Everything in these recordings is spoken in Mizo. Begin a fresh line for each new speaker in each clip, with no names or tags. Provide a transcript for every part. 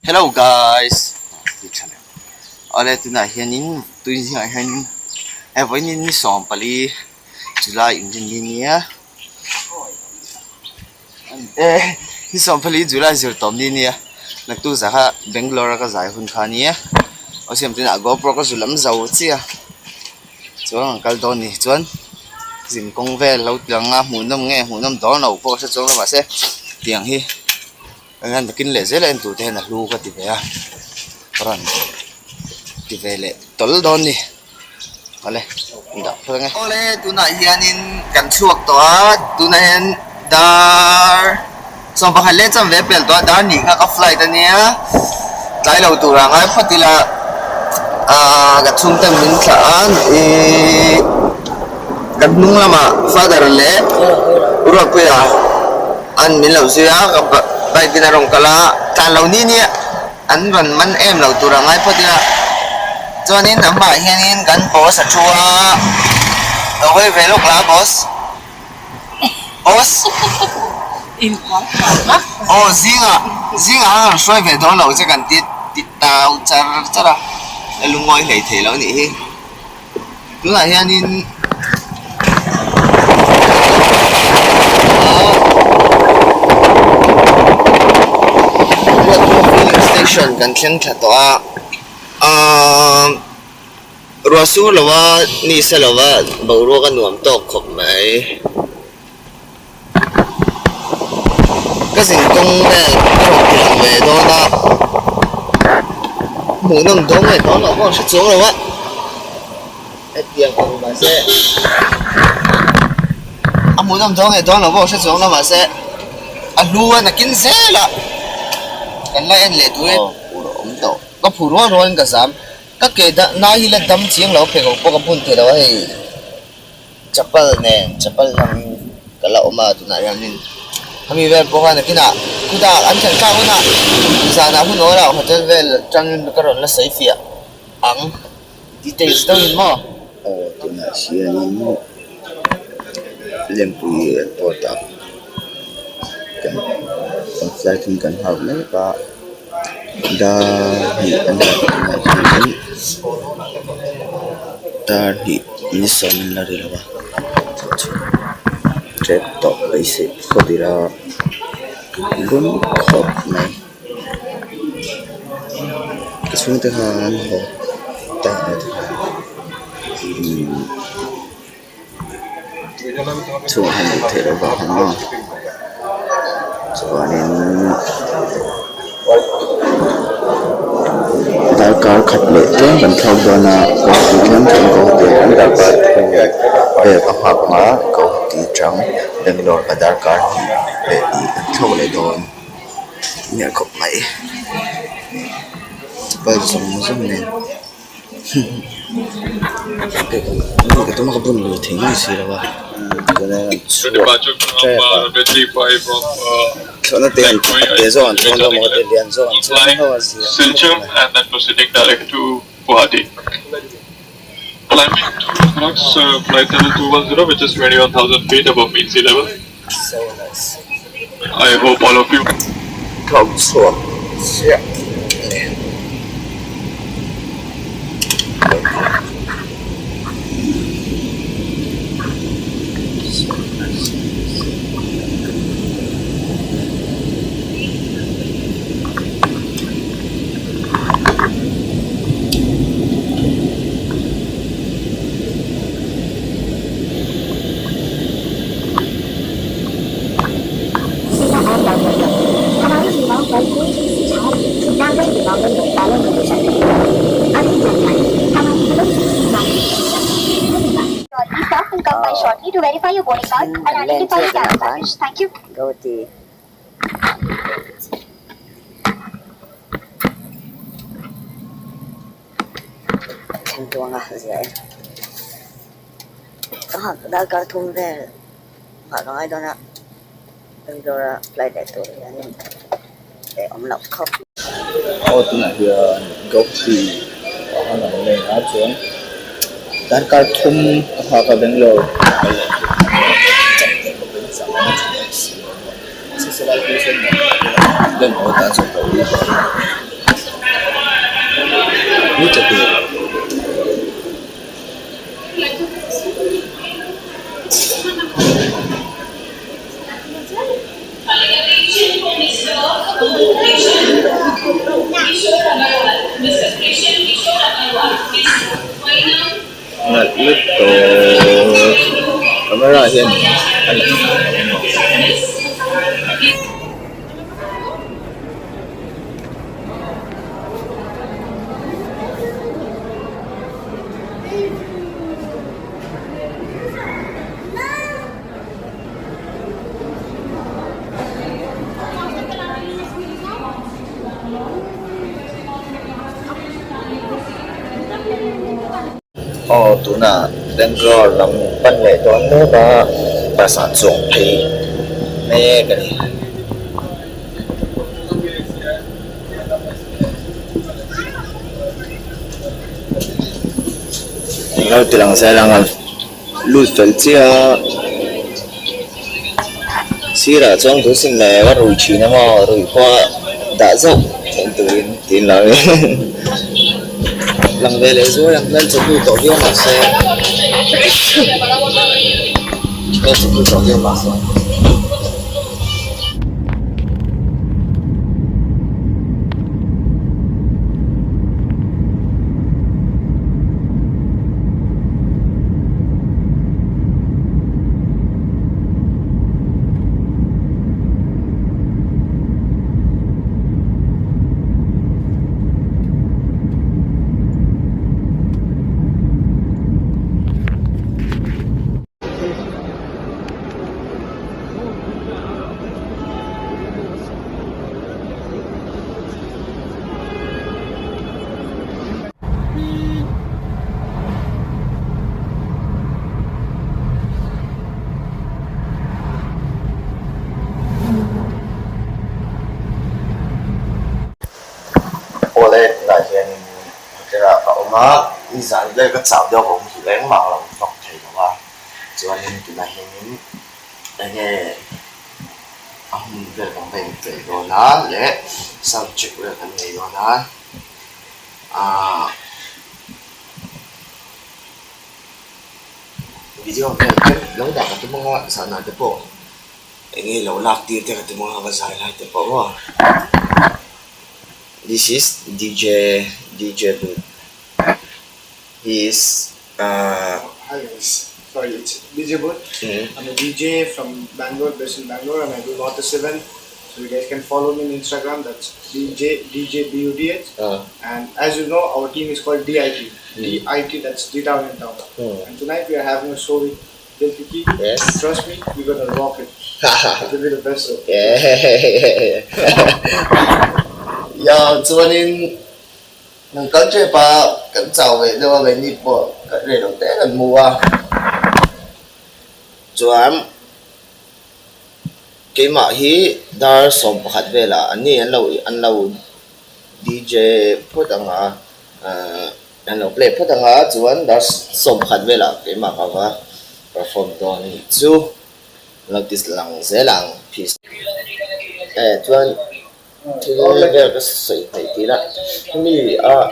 Hello guys awle tunah hianin tui zingah hianin hei vawiin ni 14 July inrinni nia eh ni 14 July zir tawp ni nia naktuk zah kha Bangalore a ka zai hun kha ania aw siam tunah GoPro ka zu lam zo chiah a chuan an kal dawn a ni chuan zin kawng vel lo tlang a hmuhnawm nge hmuhnawm dawn lo pawh ka hre chuang lo mahse tiang hi. Engah nakin leh zel a en tur te hian a hlu ka ti ve a ka rawn ti ve leh tawl dawn ni awle dah phawt ange. Awle tunah hianin kan chhuak tawh a tunah hian dar 11 leh cham ve pel tawh a dar nih kha ka flight ania tlai lo tur ah ngai phawt ila ahh ka chhungte min thlah a ihh kan hnung lamah father leh Ruatpuia. An min lo zui a, ka bike in a rawn kal a, tlan lo ni ni an rawn man em lo tur a ngai phawt ila. Chuanin a hmaah hianin kan boss a thu a, lo hawi ve lawk la boss. Boss. Aw zingah zingah an rawn hruai ve dawn lo che kan ti ti tau char char a, a lungawi hlei thei lo a nih hi. Tunah hianin filling station kan thleng thla tawh a ahh ruah sur lo a ni se lo va boruak a nuam tawk khawp mai ka zinkawng vel ka rawn ti lang ve dawn a hmuhnawm dawn nge dawn loh pawh an hre chuang lo a hetiang ang mahse a hmuhnawm dawn nge dawn loh pawh an hre chuang lo mahse a hlu a nakin zel a kan la en leh tur in phur a awm tawh ka phur rual rual in ka zam ka ke dah nai hi la dam chiang lo pheikhawk pawh ka bun thei lo a hei. Chapal nen chapal hmangin ka la awm a tunah hianin hemi vel pawh khan nakinah khutah an thlen thlak hunah zanah hun awlah hotel vel atangin ka rawn la sawi fiah ang details deuhin maw. Aw tunah hianin Lengpui airport ah kan kan flight in kan nghak mek a dar hnih a ni tunah hianin dar hnih ni sawm in la ri lo a tep tawh beisei phawt ila lum khawp mai ka chhungte khan an haw ta a umm. Chhungah hian luh theih loh vang a ni chuanin darkar khat leh tlem kan thlak dawn a kawngpui tlem tlem Guwahati ah hian darkar thum vel ka nghak ang a Guwahati atang Bangalore ka darkar hnih leh hnih kan thlawk leh dawn nia khawp mai chapal zawng zawng nen.
Silchar and then proceeding direct to Guwahati. Climbing to approx uh, flight level 210 which is 21,000 feet above mean sea level. I hope all of you
Thawk chhuak chiah nen. Thil an len chiah tunah khan Guwahati thleng tuanga zia e. Ka nghak darkar thum vel nghah ka ngai dawn a Bangalore a flight leh tur hianin eh awm loh khawp. Aw tunah hian Guwahati ah khan an leng a chuan darkar thum ka nghak a Bangalore a kal leh tur chak teh bawk in zam a tha bawk si lo a mahse helai hi chuan nuam tak a ni a. Camera hian a la thei lo emaw. Aw tunah Bangalore lam pan leh dawn mek a bus ah chuang phei mek a ni. Eng lo ti lang zel ang a lut fel chiah a sirah chuan dusin leh ka rui thin a maw rui pawh dah zauh theih turin tiin lo lang ve leh zuai ang hmel chawhnu tawh viau mahse hmel chawhnu tawh viau mahse. Awle tunah hianin hotel ah ka awm a, nizan vel ka chau deuh ka awm hil engmah ka lo vlog thei lo a, chuanin tunah hianin enge a hmun vel kan va inpeih dawn a leh sound check vel kan nei dawn a ahh video vel te lo dah ka tum ang a zan ah te pawh enge lo lak tir te ka tum ang a va zai lai te pawh maw this is D_J D_J booth he is ahh.
Hi guys, sorry it's DJ Booth. I'm a DJ from Bangalore, based in Bangalore, and I do North East event. So you guys can follow me on Instagram. That's DJ DJ B U D H. And as you know, our team is called DIT. DIT. That's D Town in Town. And tonight we are having a show with Dil Kiki.
Yes.
Trust me, we're gonna rock it. It will be the best show.
Ya chuanin kan kal tep a kan chau ve deuh a keini pawh kan rei lo te kan hmu a chuan keimah hi dar 11 velah an ni an lo an lo D_J phawt ang a ahh an lo play phawt ang a chuan dar 11 velah keimah ka va perform dawn a nih chu lo ti lang zel ang peace eh chuan thil vel ka sawi hnaih tih lah hemi a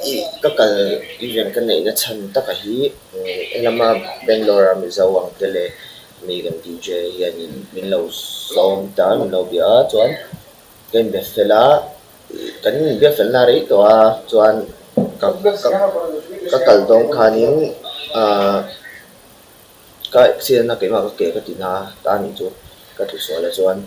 ih ka kal event ka neihna chhan taka hi helama Bangalore a Mizo ang te leh mi kan D_J hianin min lo sawm ta min lo bia a chuan ka inbe fel a kan inbia fel na rei tawh a chuan ka ka kal dawn khanin ahh ka accident a keimah ka ke ka ti na ta anih chu ka tlu sual a chuan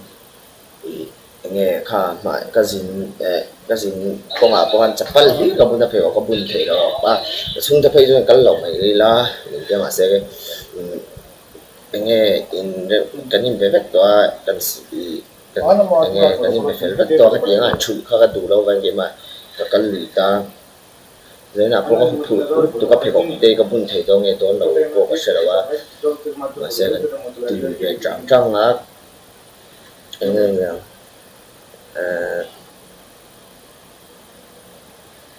ih enge kha hmai ka zin eh ka zin kawngah pawh khan chapal hi ka bun a phei ka bun theih loh a ka chhungte phei chuan kal loh mai ila min tia mahse umm enge in reuh kan inbe vek tawh a kan ih enge kan inbe fel vek tawh a hetiang a han chhulh kha ka duh lo vang keimah ka kal lui ta zainah pawh ka huphurh lutuk a pheikhawk te ka bun thei dawn nge dawn lo pawh ka hre lo a mahse kan ti lui ve chang chang a. Eng nge niang ehh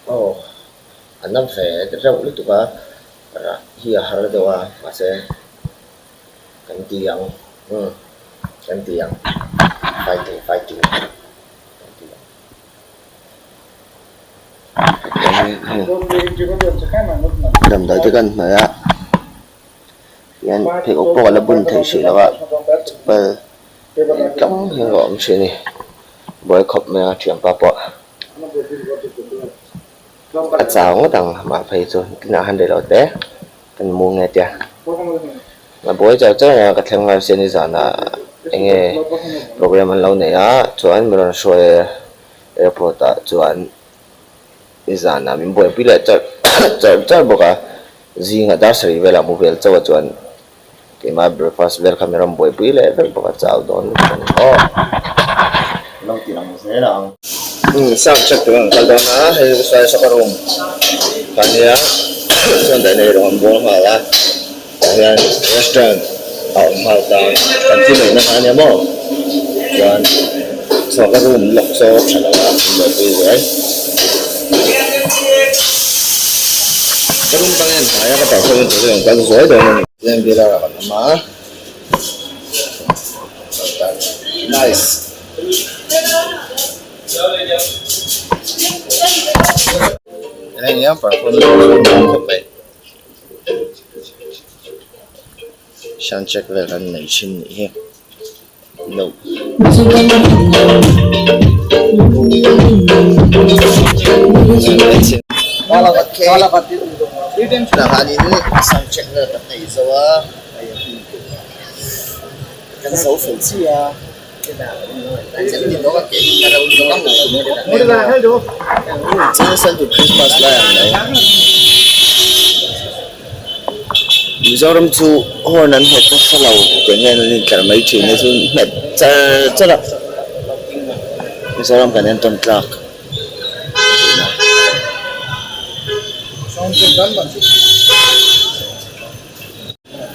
aw a na ve reuh lutuk a rah hi a har deuh a mahse kan ti ang umm kan ti ang fighting fighting kan ti ang. Damdawi te kan hnawih a. Hian pheikhawk pawh a la bun theih hrih lo a chapal tlang hian ka awm thin a ni buai khawp mai a thianpa pawh a chau ngawt ang mah phei chu tunah han rei lo te kan mu nge tia. A buai char char a ka thleng ngai sia nizanah eng nge program an lo nei a chuan min rawn hruai a airport ah chuan nizanah min buaipui leh char char char bawk a zingah dar sarih velah mu vel chauh a chuan keimah breakfast vel kha min rawn buaipui leh vek bawk a chau dawn lutuk a ni aw lo ti lang zel ang. Sound check tur an kal dawn a hei sawi soccer room kha nia chuan daih nei rawng an bawl nghal a tah hian restaurant a awm nghal ta kan thil neihna kha ania maw chuan soccer room lawk saw tha lo a an buaipui zuai ka room tang hian hnai a ka perform tur chu an kal zuai dawn a ni. Chuan bial ah kan awm a nice. Hei nia perform tur chu an awm khawp mai sound check vel an nei thin nih hi no. Sound check vel kan nei zo a kan zo fel chiah a. Mizoram chu horn an hmet nasa lo tiang hian an intlar mai thin a chu hmet char char a Mizoram kan entawn tlak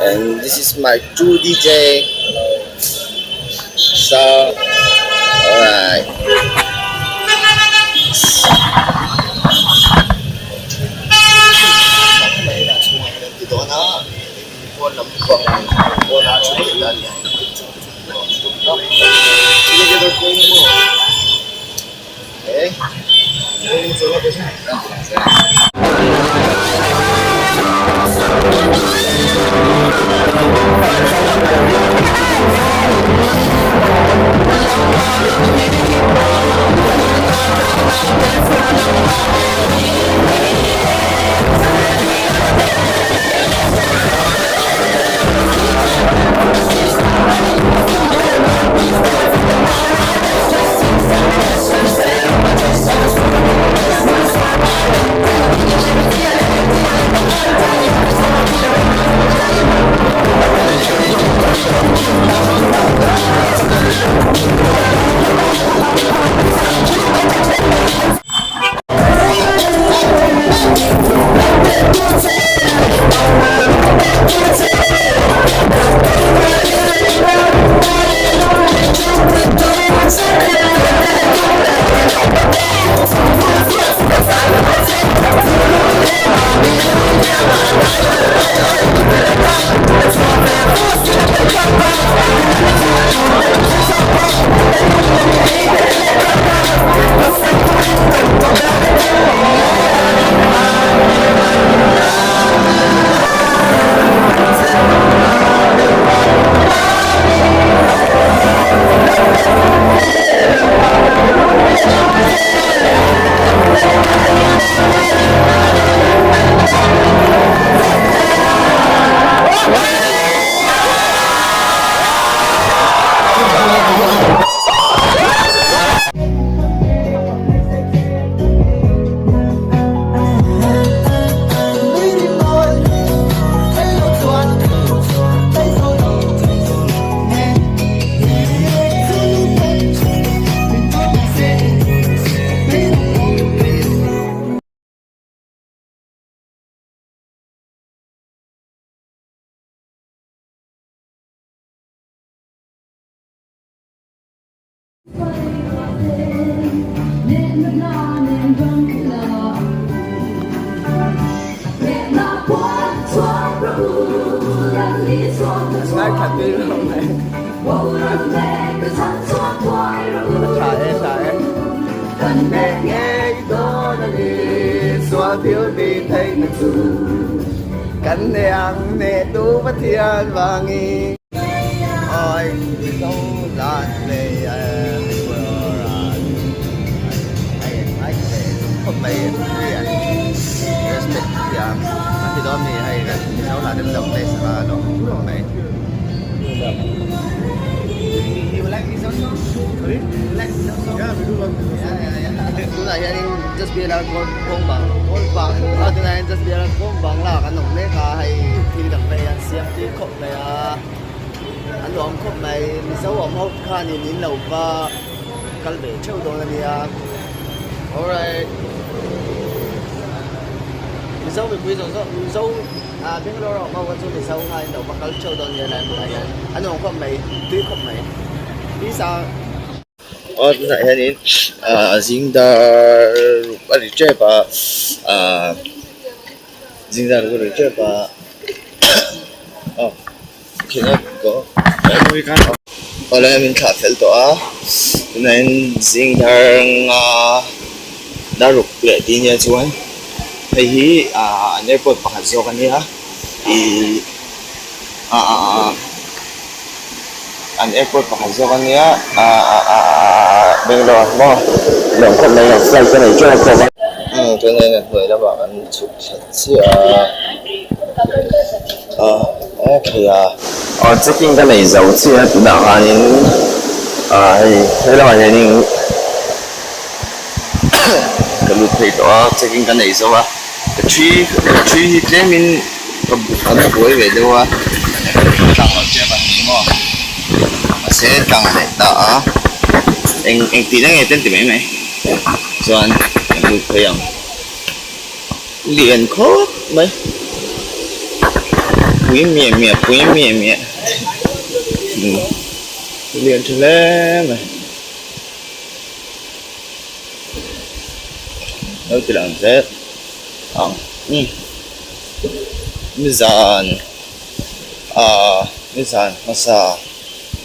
And this is my true DJ So alright Tha e tha e Kan ne ngei dawn a ni Sual thil ti theih na chu Kan ne ang ne tu Pathian vangin Oi Mizo lan nei khawp mai respect thiam a ti dawn mi hei Mizo lan an lo place a lawm mai. You like Mizo song?
Sorry?
You like Mizo song?
Yeah, we do love Mizo song.
Yeah, yeah, yeah. Tunah hianin Just Be Around Kawn kawng bang kawn bang a tunah hian Just Be Around kawng bang lah kan awm mek a hei thil dang te hian siam tui khawp mai a a nuam khawp mai Mizo awm ho khanin in lo va kal ve theuh dawn a nia alright Mizo mipui zawng zawng Mizo ah Bangalore a awm ho kha chu Mizo kha in lo va kal theuh dawn nia lai hmunah hian a nuam khawp mai tui khawp mai peace out. Aw tunah hianin ah zing dar ruk a ri tep a ah zing dar ruk a ri tep a aw cannot go aw lai min thlah fel tawh a tunah hian zing dar nga dar ruk leh tih nia chuan hei hi ah an airport pakhat zawk a nia ihh ah ah ah. An airport pakhat zawk a nia ah ah ah ah Bangalore maw nuam khawp mai ang flight ka nei teuh a khawm a. Umm tunah hian a hnuai lamah kan chhuk thla chiah a ah okay a. Aw checking ka nei zo chiah a tunah khanin ah hei he lamah hianin ka lut phei tawh a checking ka nei zo a ka thi ka thi hi tlemin. Ka la buai ve deuh a tlang loh chiah kan ni maw mahse tlang a leh ta a eng eng tih na nge te an ti mai mai chuan kan lut phei ang lian khawp mai pui miah miah pui miah miah lian tha hle mai lo ti lang zel ang umm. Nizan ah nizan hmasa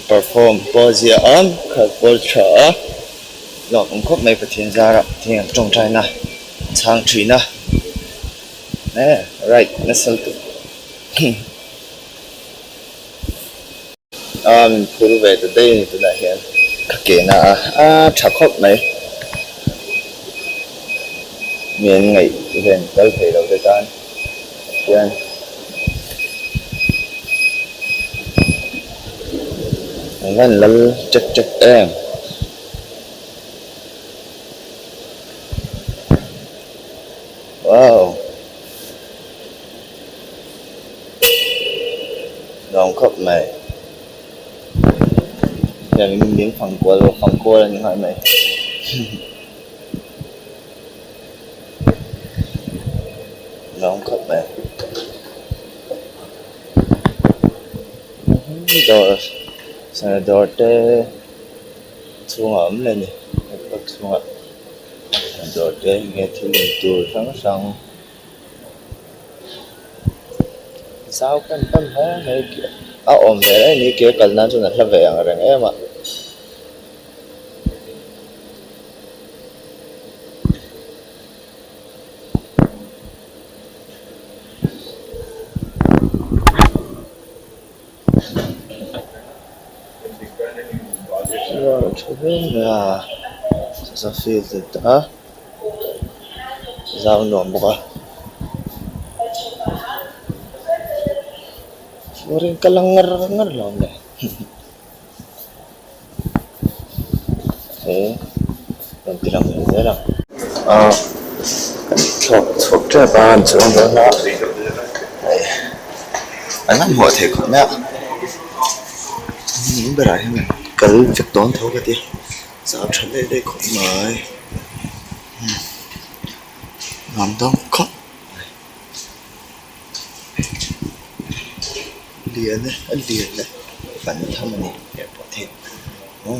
perform pawh a zia a khat pawh a tha a lawm awm khawp mai Pathian zara Pathian an tawngtaina a chhang thin a eh right nasa lutuk a min phur ve ta daih a ni tunah hian ka ke na a a tha khawp mai mi an ngaih ven kal thei lo te tan hian an van lal tek tek em. Wow. Nuam khawp mai hian min fang kual fang kual a ni nghal mai nuam khawp mai dawr sana dawr te chhungah a awm leh a ni airport chhungah dawr te enge thil in tur hrang hrang. Zau pan pan hle mai a awm ve reng a ni ke kal nan chuan a hla ve ang reng em a. Zau nuam bawk a chuanin ka la ngar ngar lo ang le he rawn ti lang leh zel ang ah kan thlawk chhuak tep a an chuang dawn a hei an han hmuh theih khawp mai a in berah hian kal vek dawn tho ka ti. Zau tha daih daih khawp mai nuam dawn khawp mai lian e a lian e fan tham a ni airport hi aw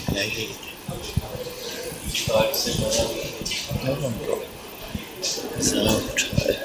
helai hi zau tha e.